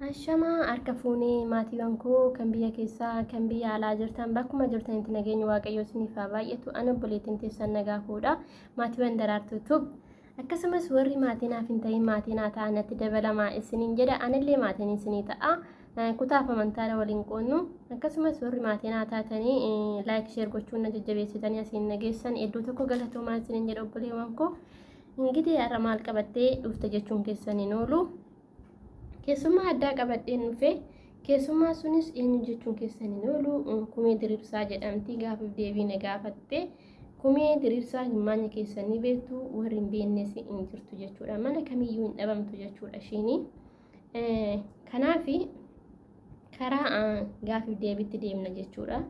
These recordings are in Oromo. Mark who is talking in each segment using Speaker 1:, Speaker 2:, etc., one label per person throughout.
Speaker 1: Ashamaa harka fuunee maatiiwwan koo kan biyya keessaa kan biyya alaa jirtan bakkuma jirtanitti nageenyi waaqayyoo isiniif haa baay'atu. Ani obboleettiin teessan nagaa koodha. Maatiiwwan Daraartuu Tube. Akkasumas warri maatii naaf hin ta'in maatii naa ta'aa natti dabalamaa isiniin jedha. Anillee maatiin isinii ta'a. Kutaaf amantaadha waliin qoonnu. Akkasumas warri maatii naa taatanii like share gochuun na jajjabeessitanii asiin na geessan hedduu tokko galatoomaa isiniin jedha obboleewwan koo. Ingidihi har'a maal qabattee dhufte jechuun keessan hin oolu. Keessummaa addaa qabadheen dhufe. Keessummaa sunis eenyu jechuun keessan hin oolu. Kumee Diriirsaa jedhamti. Gaafiif deebii na gaafatte. Kumee Diriirsaa himmaanya keessan ni beektu. Warri hin beeknes hin jirtu jechuudha. Mana kamiyyuu hin dhabamtu jechuudha ishiini. Kanaaf karaa gaafiif deebiitti deemna jechuudha.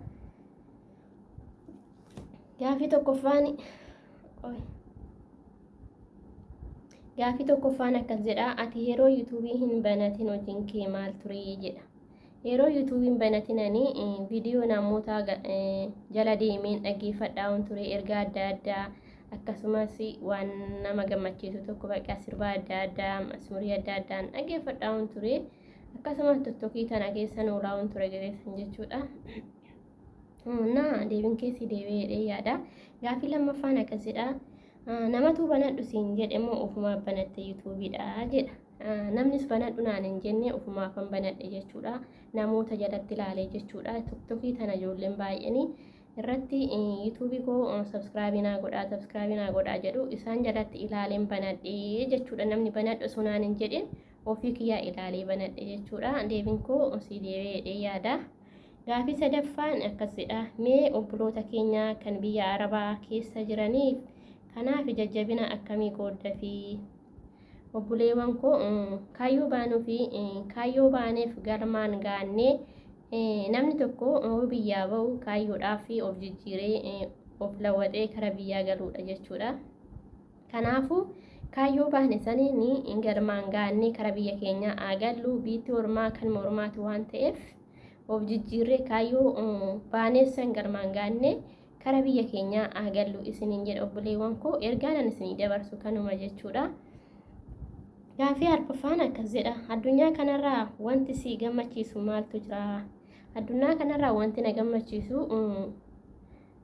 Speaker 1: Gaafii tokkoffaan Gaafii tokkoffaan akkas jedha ati yeroo yuutuubii hin banatin hojiin kee maal ture jedha. Yeroo yuutuubii hin banatin ani viidiyoo namoota jala deemeen dhaggeeffadhaa ture ergaa adda addaa akkasumas waan nama gammachiisu tokko bakka sirbaa adda addaa masmurii adda addaan dhaggeeffadhaa ture akkasumas tottokii tana keessa noolaa ture geessan jechuudha. Na deebiin keessi deebi'ee jedhee yaada. Gaaffii lammaffaan akkas jedha. Namatu banadhu siin jedhe moo ofumaaf banatte yuutuubiidha jedha. Namnis banadhu naan hin jenne ofumaafan banadhe jechuudha. Namoota jalatti ilaalee jechuudha. Tiktokii tana ijoolleen baay'een irratti yuutuubii koo sabskraabii naa godhaa sabskraabii naa godhaa jedhu isaan jalatti ilaaleen banadhe jechuudha. Namni banadhu osoo naan hin jedhin ofii kiyyaa ilaalee banadhe jechuudha. Deebiin koo sii deebi'ee jedhee yaada. Gaafii sadaffaan akkas jedha, Mee obboloota keenya kan biyya Arabaa keessa jiraniif kanaaf jajjabina akkamii qooddafii? Obboleewwan koo kaayyoo baanuu fi kaayyoo baaneef galmaan gaannee namni tokko yoo biyyaa ba'u kaayyoodhaaf of jijjiiree of lawwaxee kara biyyaa galuudha jechuudha. Kanaafuu kaayyoo baane saniin galmaan gaannee kara biyya keenyaa haa gallu biitti ormaa kan mormaati waan ta'eef of jijjiirree kaayyoo baanee san galmaan gaannee kara biyya keenyaa haa gallu isiniin jedha obboleewwan koo ergaan ani isinii dabarsu kanuma jechuudha. Gaafii arfaffaan akkas jedha addunyaa kanarraa wanti si gammachiisu maaltu jira? Addunyaa kanarraa wanti na gammachiisu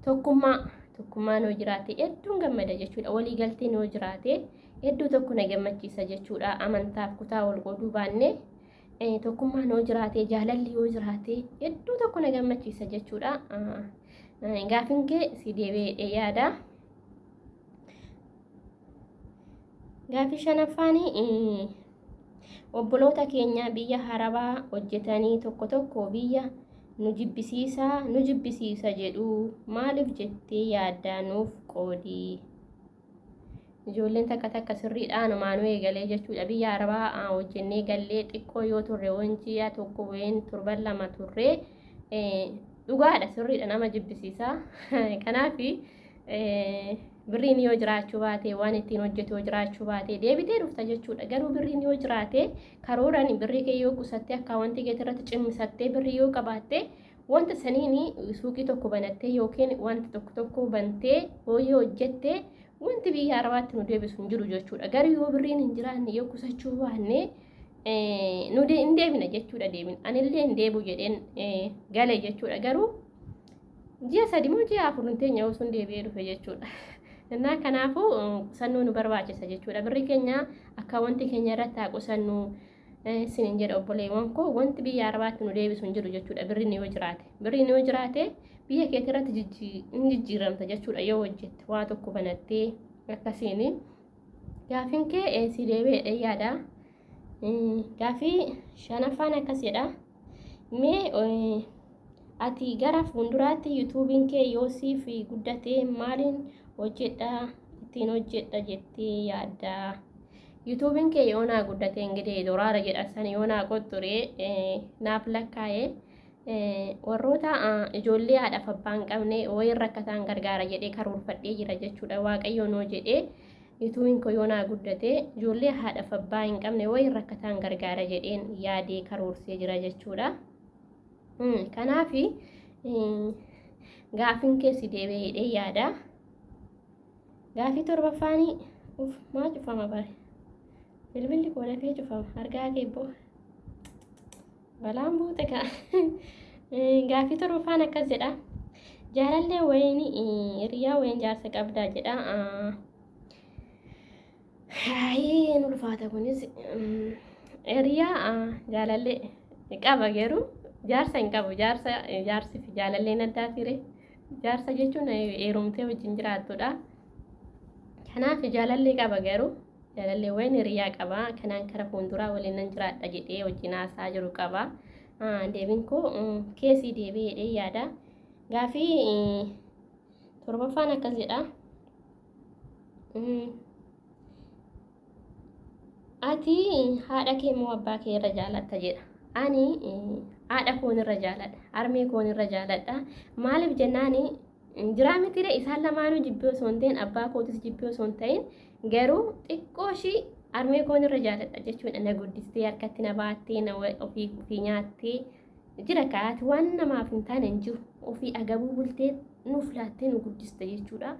Speaker 1: Tokkummaa, tokkummaan yoo jiraate hedduun gammada jechuudha. Walii galteen yoo jiraate hedduu tokko na gammachiisa jechuudha. Amantaaf kutaa wal qooduu baannee tokkummaan yoo jiraate jaalalli yoo jiraate hedduu tokko na gammachiisa jechuudha. Gaafin kee si deebi'ee yaada. Gaafii shanaffaan obboloota keenya biyya harabaa hojjetanii tokko tokko biyya nu jibbisiisa nu jibbisiisa jedhu maaliif jettee yaaddaa nuuf qoodi. Ijoolleen takka takka sirriidhaan maanuu eegalee jechuudha. Biyya arabaa hojjennee gallee xiqqoo yoo turre waan ji'a tokko wayin torban lama turre dhugaadha sirriidha nama jibbisiisa. Kanaaf birriin yoo jiraachuu baate waan ittiin hojjetu yoo jiraachuu baate deebitee dhufta jechuudha. Garuu birriin yoo jiraate karooraan birrii kee yoo qusattee akkaawwantii keetii irratti cimmisattee birrii yoo qabaatte wanta saniin suuqii tokko banattee yookiin wanta tokko tokko bantee hojii hojjette wanti biyya arabaatti nu deebisu hin jiru jechuudha. Garuu yoo birriin hin jiraanne yoo qusachuu baanne nu hin deebina jechuudha deebin. Anillee hin deebi'u jedheen gale jechuudha. Garuu ji'a sadi moo ji'a afur hin teenya osoo hin deebi'ee dhufe jechuudha. Innaa kanaafuu qusannoo nu barbaachisa jechuudha. Birri keenya akka wanti keenya irratti haa qusannu isiniin jedha obboleewwan koo wanti biyya arabaatti nu deebisu hin jiru jechuudha. Birriin yoo jiraate. Birriin yoo jiraate biyya keetii irratti hin jijjiiramta jechuudha yoo hojjette waa tokko banattee akkasiin. Gaafiin kee si deebi'ee yaada. Gaafii shanaffaan akkas jedha. Mee ati gara fuulduraatti yuutuubiin kee yoo siif guddate maaliin hojjedha ittiin hojjedha jettee yaadda? Yuutuubiin kee yoo naa guddate ingidihi doraara jedha san yoo naa qoxxure naaf lakkaa'e warroota ijoollee haadhaaf abbaa hin qabne wayiin rakkataan gargaara jedhee karoorfadhee jira jechuudha. Waaqayyoon hoo jedhee Yuutuubiin koo yoo naa guddate ijoollee haadhaaf abbaa hin qabne wayiin rakkataan gargaara jedheen yaadee karoorsee jira jechuudha. Kanaaf gaafiin keessi deebi'ee jedhee yaada. Gaafii torbaffaanii uf maa cufama bare. Bilbilli koo dafee cufama argaa kee boo. Balaan buute kaa. Gaaffii torbaffaan akkas jedha. Jaalallee wayiin hiriyaa wayiin jaarsa qabdaa jedha. Haayee nu ulfaata kunis. Hiriyaa jaalallee qaba garuu jaarsa hin qabu. Jaarsa jaarsi fi jaalalleen addaa ture. Jaarsa jechuun heerumtee wajjin jiraattudha. Kanaaf jaalallee qaba garuu jaalalleewwan hiriyaa qaba. Kanaan kara fuulduraa waliin nan jiraadha jedhee wajjin haasaa jiru qaba. Deebiin koo keessii deebii jedhee yaada. Gaafii torbaffaan akkas jedha. Ati haadha kee moo abbaa kee irra jaalatta jedha. Ani haadha koon irra jaaladha. Harmee koon irra jaaladha. Maaliif jennaani jiraa mitiire isaan lamaanuu jibbee osoo hin ta'in abbaa kootis jibbee osoo hin ta'in garuu xiqqoo ishii harmee koon irra jaaladha jechuudha. Na guddistee harkatti na baattee na ofii ofii nyaattee jira kaati waan namaaf hin taane hin jiru. Ofii agabuu bultee nuuf laattee nu guddiste jechuudha.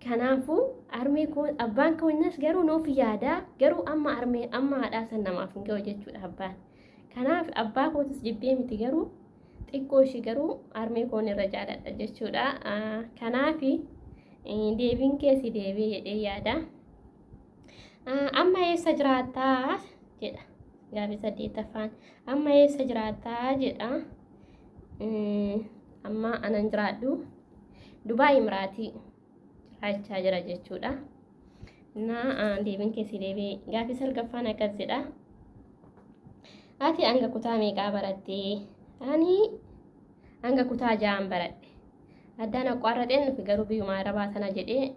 Speaker 1: Kanaafuu harmee koo abbaan keenyas garuu nuuf yaada garuu amma harmee amma haadhaa san namaaf hin ga'u jechuudha abbaan. Kanaaf abbaa kootis jibbee miti garuu xiqqoo ishii garuu harmee koon irra jaaladha jechuudha. Kanaaf deebiin keessi deebii jedhee yaada. Amma eessa jiraattaa jedha. Gaaffii saddeettaffaan amma eessa jiraattaa jedha. Amma anan jiraadhu Dubaay Imiraatii jiraachaa jira jechuudha. Na deebiin keessi deebii gaaffii salgaffaan akkas jedha. Ati hanga kutaa meeqaa barattee? Ani hanga kutaa ja'aan baradhe. Addaan aqwaarraxeen dhufe garuu biyyuma arabaa sana jedhee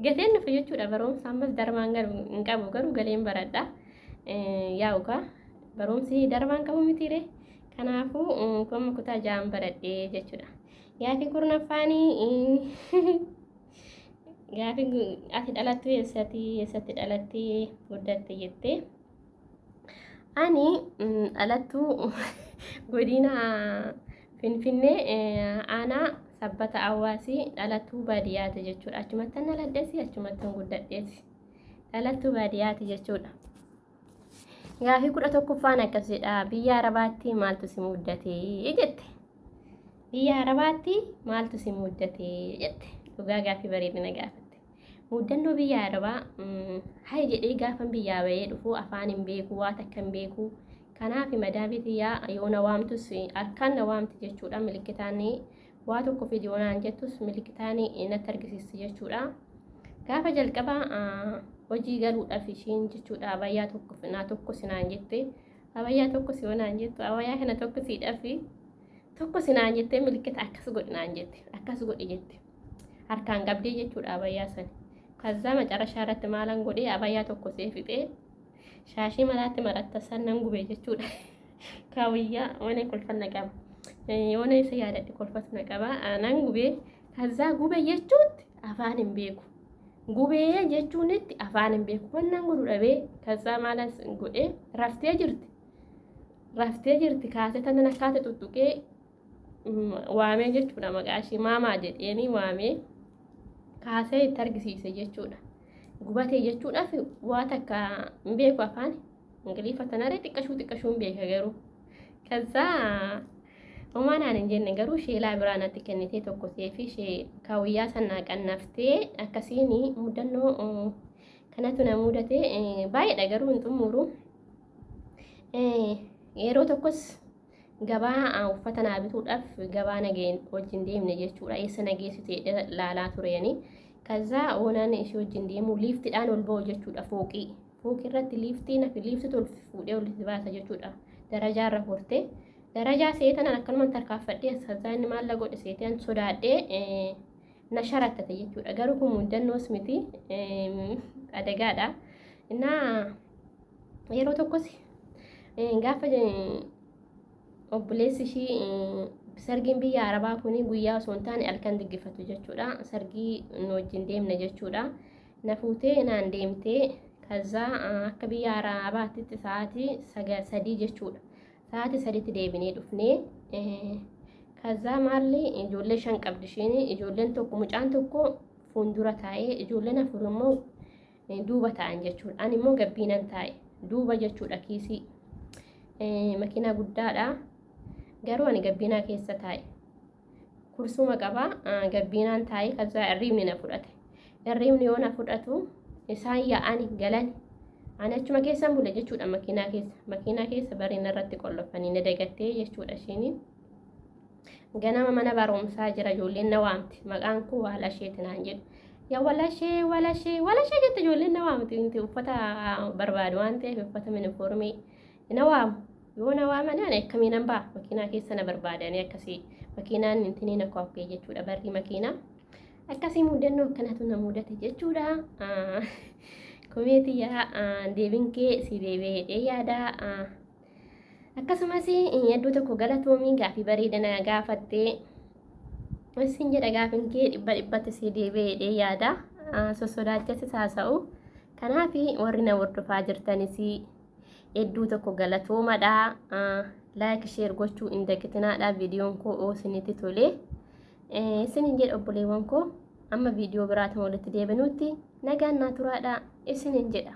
Speaker 1: gateen dhufe jechuudha. Barumsa ammas darbaan hin qabu garuu galeen baradha. Yaa'u kaa barumsi darbaan qabu mitiire. Kanaafuu kuma kutaa ja'aan baradhe jechuudha. Gaaffii kurnaffaanii gaaffii ati dhalattu eessatti eessatti dhalattee guddatte jettee. Ani dhalattuu godina Finfinnee aanaa Sabbata Awwaasii dhalattuu baadiyyaati jechuudha. Achumattan dhaladheesi achumattan guddadheesi. Dhalattuu baadiyyaati jechuudha. Gaaffii 11ffaan akkas jedha. Biyya Arabaatti maaltu si muddate jette. Biyya Arabaatti maaltu si muddate jette. Dhugaa gaaffii bareedina gaafatte. Muddannoo biyya Arabaa hayi jedhee gaafan biyyaa bahee dhufu afaan hin beeku waa takka hin beeku. Kanaaf madaamii tiyyaa yoo na waamtus harkaan na waamti jechuudha. Milikitaan waa tokko fidi yoo naan jettus milikitaan natti argisiisti jechuudha. Gaafa jalqaba hojii galuudhaaf ishiin jechuudha abayyaa tokko naa tokko si naan jette. Abayyaa tokko si yoo naan jettu abayyaa kana tokko siidhaaf tokko si naan jettee milikita akkas godhi naan jette akkas godhi jette. Harkaan qabdee jechuudha abayyaa sana. Kazzaa macarashaa irratti maalan godhee abayyaa tokko see fixee shaashii mataatti maratta san nan gube jechuudha. Kaawiyyaa waan kolfan na qaba. Yoona isa yaadadhe kolfatu na qaba. Nan gubee kazzaa gube jechuutti afaan hin beeku. Gubee jechuunitti afaan hin beeku. Wannan godhu dhabee kazzaa maalan godhee raftee jirti. Raftee jirti kaasee tanan akkaata tuttuqee waamee jechuudha maqaa ishii maamaa jedheeni waamee kaasee itti argisiise jechuudha. Gubatee jechuudhaaf waa takka hin beeku afaan Ingiliffa tanaree xiqqashuu xiqqashuu hin beeka garuu. Kazaa homaa naan hin jenne garuu sheelaa biraa natti kennitee tokko seefi ishee kaawiyyaa sanaa qannaftee akkasiin mudannoo kanatu na mudate baay'eedha garuu hin xumuru. Yeroo tokkos gabaa uffata naa bituudhaaf gabaa nageen wajjin deemne jechuudha. Eessa na geessite laalaa tureeni. Kazaa oonaan ishee wajjin deemu liiftiidhaan ol ba'u jechuudha fooqii. Fooqii irratti liiftii nafi liiftitu ol fuudhee ol baasa jechuudha. Darajaa irra horte. Darajaa seetanan akkanumaan tarkaanfadhee kazaa inni maal na godhe seetaan sodaadhee na sharattate jechuudha. Garuu kun muddannoos miti adagaadha. Innaa yeroo tokkos gaafa obboleessi ishii sargiin biyya Arabaa kun guyyaa osoo hin taane halkan diggifatu jechuudha. Sargii nu wajjin deemne jechuudha. Na fuutee naan deemtee kazaa akka biyya Arabaatti sa'aatii 3 jechuudha. Sa'aatii 3tti deebinee dhufnee kazaa maalli ijoollee 5 qabdi isheen ijoolleen tokko mucaan tokko fuuldura taa'ee ijoolleen 4 immoo duuba taa'an jechuudha. Ani immoo gabbiinan taa'e duuba jechuudha kiisii. Makiinaa guddaadha. Garuu ani gabbiinaa keessa taa'e. Kursuma qaba gabbiinaan taa'e kazaa irriibni na fudhate. Irriibni yoo na fudhatu isaan yaa'ani galani. Ani achuma keessan bule jechuudha makiinaa keessa. Makiinaa keessa barri narratti qollofanii na dagattee jechuudha ishiin. Ganama mana barumsaa jira ijoolleen na waamti. Maqaan koo Waalasheeti naan jedhu. Yaa Walashee Walashee Walashee jette ijoolleen na waamti. Inti uffata barbaadu waan ta'eef uffata minifoormii na waamu. Yoo na waaman ani akkamiin nan ba'a? Makiinaa keessa na barbaadanii akkasii makiinaan intinii na koppee jechuudha barri makiinaa. Akkasii mudannoo akkanatu na mudate jechuudha. Komeetii yaa deebiin kee si deebi'ee yaada. Akkasumas hedduu tokko galatoomii gaafii bareeda na gaafattee isin jedha gaafiin kee dhibba dhibbatti si deebi'ee yaada. Sossodaachasi haasa'u. Kanaaf warri na hordofaa jirtanis hedduu tokko galatoomadha. Like share gochuu hin dagatinaadha viidiyoon koo oo isinitti tole. Isinin jedha obboleewwan koo amma viidiyoo biraatiin walitti deebinutti nagaan naa turaadha isinin jedha.